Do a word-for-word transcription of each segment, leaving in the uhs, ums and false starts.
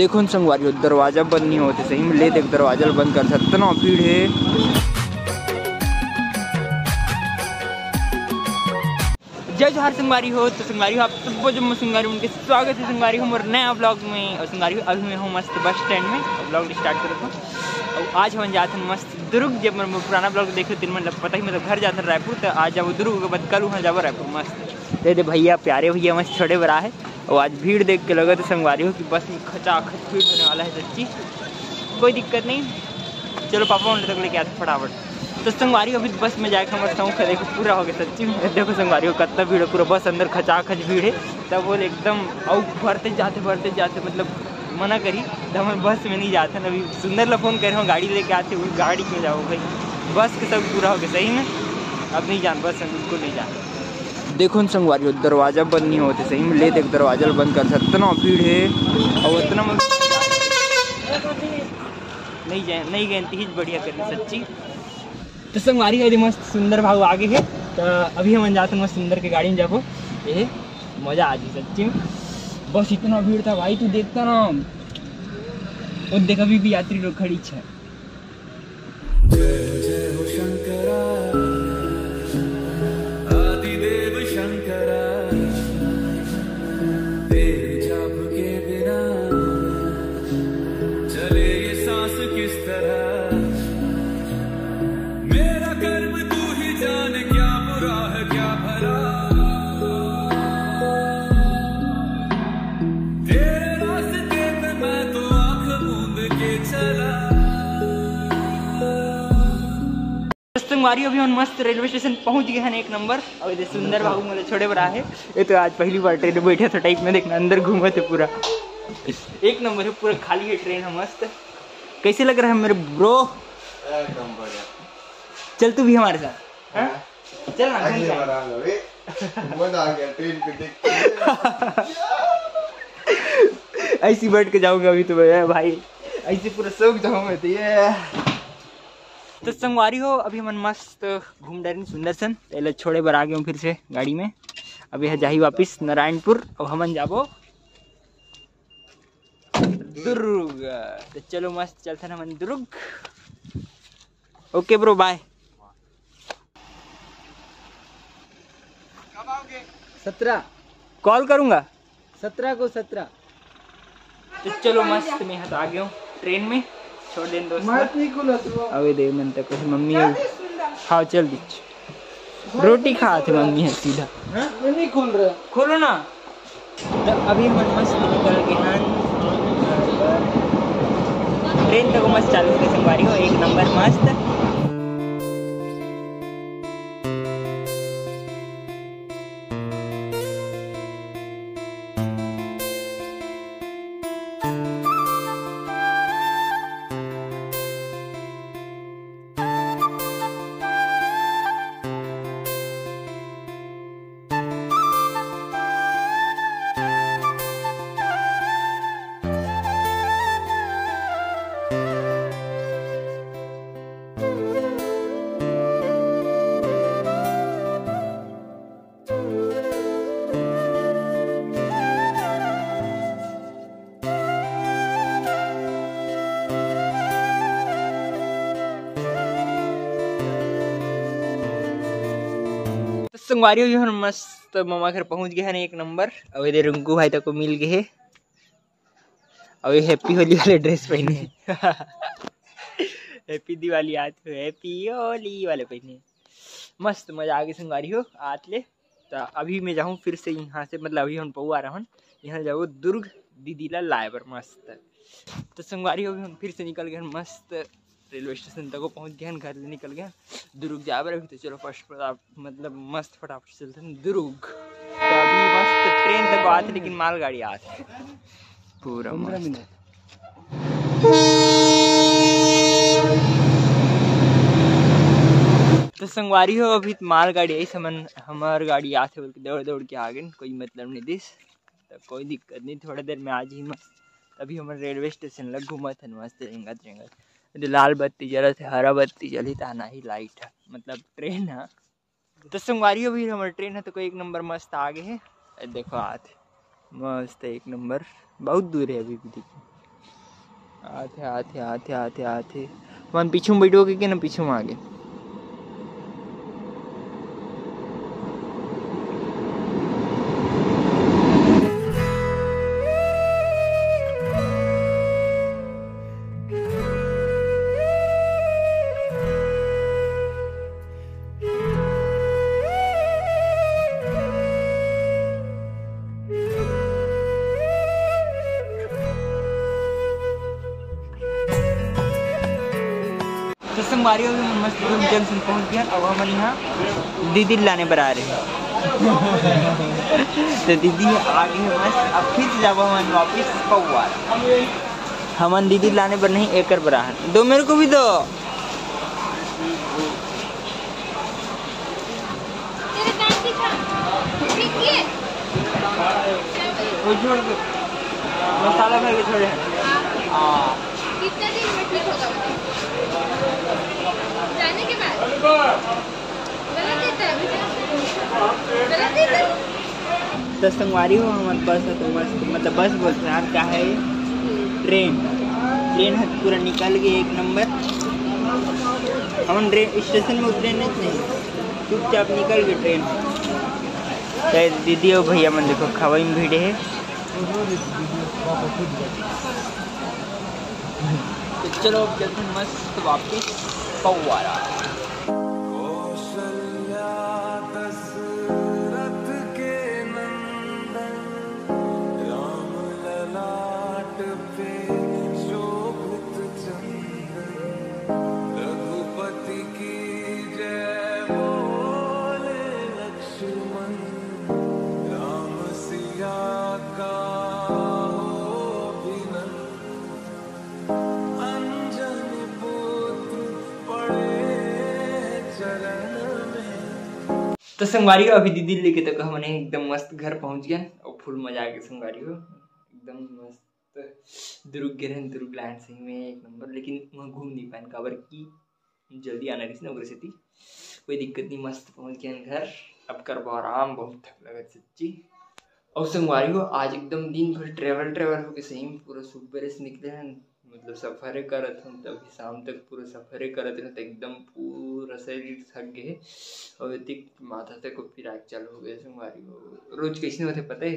देखो न संगवारी हो, दरवाजा बंद नहीं होते सही में। ले देख, दरवाजा ल बंद कर सकते ना, भीड़ है। जय जोहार संगवारी हो। तो संगवारी हो, आप सबो जम्मो संगवारी मन के स्वागत है संगवारी हो मोर नया ब्लॉग में। और संगवारी हो, अभी मैं हूँ मस्त बस स्टैंड में, ब्लॉग स्टार्ट करत हूँ। और आज हम जात हन मस्त दुर्ग। जब मैं पुराना ब्लॉग देखे, तेन मन ल पता ही, मतलब घर जात हन रायपुर, तो आज जाबो दुर्ग, ओकर बाद कल वहाँ जाबो रायपुर। मस्त दे दे भैया, प्यारे भैया मस्त छोड़े बर आए। और आज भीड़ देख के लगत हे संगवारी हो कि बस में खचाखच भीड़ होने वाला है सच्ची। कोई दिक्कत नहीं, चलो पापा मन तक लेके आते फटाफट। तो संगवारी हो, अभी बस में जाके हमर शौक है, देखो पूरा हो गया सच्ची में। देखो संगवारी हो, कितना भीड़ है, पूरा बस अंदर खचाखच भीड़ है। तब बोले एकदम, और भरते जाते भरते जाते, मतलब मना करी, तो हम बस में नहीं जाते ना। अभी सुंदर ला फोन करे हो, गाड़ी लेके आते, वो गाड़ी में जाओ भाई। बस के सब पूरा हो गया सही में, अब नहीं जान, बस में बिल्कुल नहीं जान। देखो न संगवारी हो, दरवाजा बंद नहीं होते सही में। ले देख, दरवाजा ल बंद कर सकते ना, भीड़ है। और उतना में नहीं जाए, नहीं गए, तीज बढ़िया कर सच्ची। तो संगवारी हो, अभी मस्त सुंदर भाऊ आगे है, तो अभी हम जाते मस्त सुंदर के गाड़ी में जाबो। ये मजा आ जी सच्ची में। बस इतना भीड़ था भाई, तू देखता ना, वो देख अभी भी यात्री लोग खड़ी है। जय जय हो शंकरा, आदिदेव शंकरा, तेरे जाप के बिना चले ये सांस किस तरह। मेरा कर्म तू ही जाने, क्या बुरा है क्या भला, तेरे रास्ते पे मैं तो आंख मूंद के चला। संगवारी, अभी हम मस्त रेलवे स्टेशन पहुंच गए हैं, एक नंबर। और इधर सुंदर बाबू मोला छोड़े बर आए हे। ये तो आज पहली बार ट्रेन में बैठे थे टाइप में, देखना अंदर घूमे थे पूरा। एक नंबर है, पूरा खाली है ट्रेन है मस्त। कैसे लग रहा है मेरे ब्रो? एकदम बढ़िया। चल तू भी हमारे साथ, हाँ? हाँ। चल ना, घूम अगली के आए। बार आऊंगा बे। मजा आ गया ट्रेन पे देख के। ऐसी बैठ के जाऊंगा अभी तो मैं, भाई, ऐसे पूरा सोख जाऊंगा तो ये। तो संगवारी हो, अभी हमन मस्त घूम डरेन सुंदर सन, तेला छोड़े बर आ गए फिर से गाड़ी में। अभी यह जाही वापिस नारायणपुर, अब हमन जाबो दुर्ग। तो चलो मस्त चलथन हमन दुर्ग। ओके ब्रो, बाय। सत्रह। कॉल करूंगा। सत्रह को सत्रह। तो चलो मस्त, मैं हाथ आ गया हूँ ट्रेन में, छोड़ देन दोस्त। माइक नहीं खुला तू। अबे देव मन तक मम्मी। हाँ चल दीच। रोटी खात हे मम्मी ह सीधा। हाँ? ये नहीं खुल रहा। खोलो ना। तो अभी हमन मस्त निकल गए हैं। ट्रेन तक मस्त चालू हो गए संगवारी हो, एक नंबर मस्त। तो संगवारी हो, हमन मस्त ममा घर पहुंच गए हैं एक नंबर। अब इधर रिंकू भाई तक को मिल गए है। अब ये हैप्पी होली वाले ड्रेस पहने हैं। हैप्पी दिवाली आज तो, हैप्पी होली वाले पहने हैं। मस्त मजा आ गई संगवारी हो आत ले। तो अभी मैं जाऊँ फिर से यहाँ से, मतलब अभी हम पौआ रहन, यहाँ जाओ दुर्ग दीदी ला लाए बर मस्त। तो संगवारी हो, अभी हम फिर से निकल गए हैं मस्त रेलवे स्टेशन तक पहुँच गए हैं, घर ले निकल गए हैं दुर्ग जाए बर। अभी तो चलो फर्स्ट, मतलब मस्त फटाफट चलते हैं दुर्ग। तो अभी मस्त ट्रेन तक आते, लेकिन मालगाड़ी आते पूरा पंद्रह मस्त। मिनट। तो संगवारी हो, अभी तो मालगाड़ी आई समन, हमार गाड़ी आथे बोल के दौड़ दौड़ के आ गए, कोई मतलब नहीं दिस, तो कोई दिक्कत नहीं, थोड़ा देर में आ जाही मस्त। अभी हमन रेलवे स्टेशन लग घूमत हन मस्त, रेंगत रेंगत। ये लाल बत्ती जलत है, हरा बत्ती जलही ता नाही लाइट है, मतलब ट्रेन है। तो संगवारी, अभी हमर ट्रेन है तो कोई एक नंबर मस्त आ गए है। ए, देखो आत हे। मस्त है, एक नंबर। बहुत दूर है अभी भी, देखिए। आथे, आथे, आथे, आथे, आथे। मन पीछू में बैठो के, के ना पीछू में आगे। तो संगवारी, अभी हमन मस्त रूम जंक्शन पहुंच गए। अब हमन यहाँ दीदी लाने बर आ रहे हैं। तो दीदी आ गई है मस्त। अब फिर से जाबो हमन वापिस पौवार। हमन दीदी लाने बर नहीं, एकर बर आहन। दो मेरे को भी दो। तेरे दांत दिखा। ठीक है। वो छोड़ दे। मसाला भर के छोड़े हैं। हाँ। कितना दिन में ठीक होगा? जाने के बाद। गलत देता है अभी। गलत देता है। तो संगवारी हो, हमर बस ह तो मस्त, मतलब बस बोलते यार, क्या है ये? ट्रेन। ट्रेन ह पूरा निकल गए एक नंबर। हमन रे-, स्टेशन में उतरे नहीं, चुपचाप निकल गए ट्रेन। तो दीदी और भैया मन देखो, खवाई में भिड़े है। तो चलो, अब चलते हैं मस्त वापिस पौवारा। कौशल्या दशरथ के नंदन, राम ललाट पे शोभित चंदन। रघुपति की जय बोले लक्ष्मण, राम सिया का हो अभिनंदन। अंजनी पुत्र पड़े चरण में। तो संगवारी हो, अभी दीदी लेके तक हमन एकदम मस्त घर पहुंच गए और फुल मजा आ गया संगवारी हो, एकदम मस्त। दुर्ग गे रहेन, दुर्ग लाइन सही में एक नंबर, लेकिन वहाँ घूम नहीं पाएन, काबर कि जल्दी आना रहिस ना, ओकरे सेती कोई दिक्कत नहीं, मस्त पहुंच गए घर। अब करबो आराम, बहुत थक लगत सच्ची। और संगवारी हो, आज एकदम दिन भर ट्रैवल ट्रैवल होके सही में पूरा सुबह से निकले हैं, मतलब सफरे करत हन, तभी शाम तक पूरा सफरे करत रहन, तो एकदम पूरा शरीर थक गए और एतिक माथा तक पिराए चालू हो गए संगवारी हो। रोज कैसे होते पता है,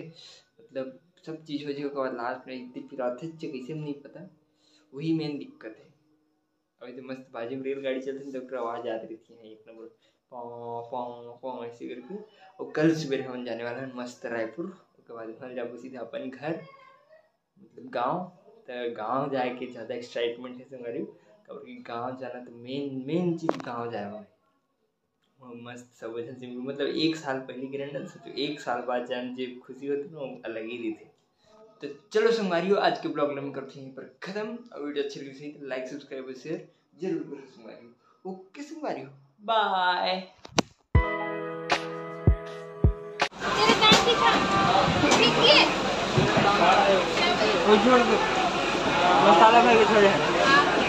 मतलब सब चीज हो जाए, ओकर बाद लास्ट में इतनी पिराथे, कैसे नहीं पता, वही मेन दिक्कत है। अभी तो मस्त बाजू में रेलगाड़ी चलती है, तो ओकर आवाज आती रहती है एक नंबर, पौ पौ पौ ऐसे करके। और कल सुबह हम जाने वाला है मस्त रायपुर, ओकर बाद घर जाबो सीधा अपन घर, मतलब गाँव। तो गाँव जाए के ज़्यादा एक्साइटमेंट है संगवारी, काबर कि गाँव जाना तो मेन मेन चीज गाँव जाए वाला है। वो मस्त सब वजह से, मतलब एक साल पहले गिरन ना, सोचो एक साल बाद जान जे खुशी होती ना, वो अलग ही रहती। तो चलो संगवारी हो, आज के ब्लॉग में करते हैं यहीं पर खत्म। और वीडियो अच्छी लगी सही तो लाइक, सब्सक्राइब और शेयर जरूर करो संगवारी हो। ओके संगवारी हो, बाय। तेरे दांत दिखा। ठीक है। वो छोड़ दे, मसाला भर के छोड़े हैं।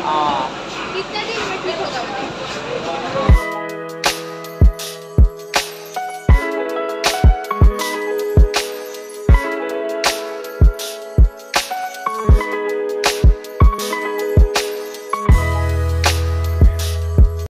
हाँ। कितना